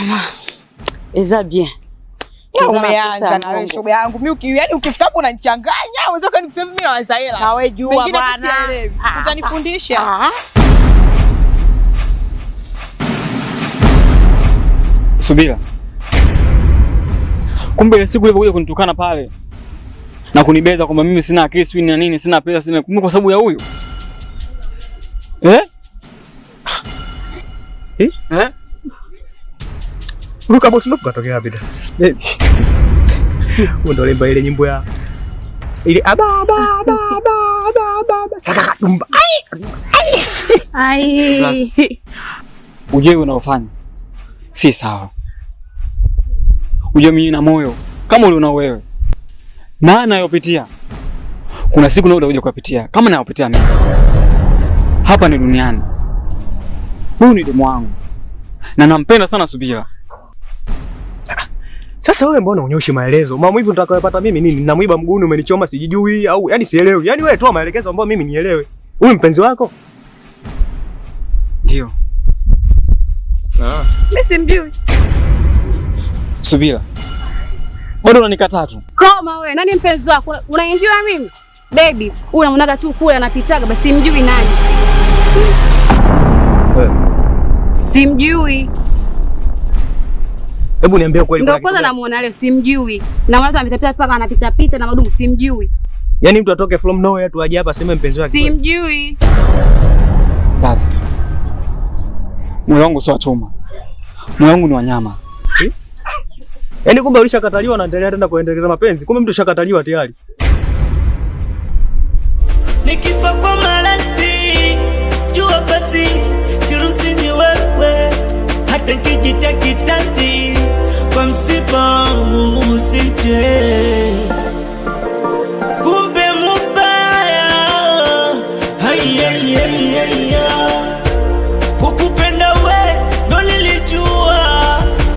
Mama, eza bien. Umeanza na wewe shoga yangu. Mimi yaani ukifika hapo unanichanganya. Unaweza kunikusema mimi nawaza hela. Na wewe jua bwana. Utanifundisha. Subira. Kumbe ile siku ulivyokuja kunitukana pale na kunibeza kwamba mimi sina akili, sijui na nini, sina pesa, sina, kumbe kwa sababu ya huyu. Eh? Eh? Eh? Huyu boss ndo katokea wapi tena? Huyu ndo lemba ile nyimbo ya ile aba aba aba aba aba aba saka dumba. Ai. Ai. Ujue unaofanya si sawa. Ujue mimi na moyo kama ulionao wewe. Na nayopitia. Kuna siku na utakuja kuyapitia kama nayopitia mimi. Hapa ni duniani. Huyu ni demu wangu. Na nampenda sana Subira. Sasa wewe mbona unyoshi maelezo? Maumivu nitakayopata mimi nini? Namuiba mguuni, umenichoma sijijui au yani sielewi. Yaani wewe toa maelekezo ambayo mimi nielewe. Huyu mpenzi wako? Ndio. Ah. Mimi simjui. Subira. Bado unanikataa tu. Koma wewe, nani mpenzi wako? Unanijua mimi? Baby, unamuonaga tu kule anapitaga basi simjui nani. Wewe. Simjui. Hebu niambie kweli. Ndio kwanza namuona leo simjui. Na watu anapita paka anapita pita na madumu simjui. Yaani mtu atoke from nowhere tu aje hapa aseme mpenzi wake. Simjui. Basi. Moyo wangu sio wa chuma. Moyo wangu ni wa nyama. Yaani kumbe ulishakataliwa na endelea tena kuendeleza mapenzi. Kumbe mtu ushakataliwa tayari. Nikifa kwa maradhi, jua basi kirusi ni wewe. Hata nikijita kitanzi kwa msiba wangu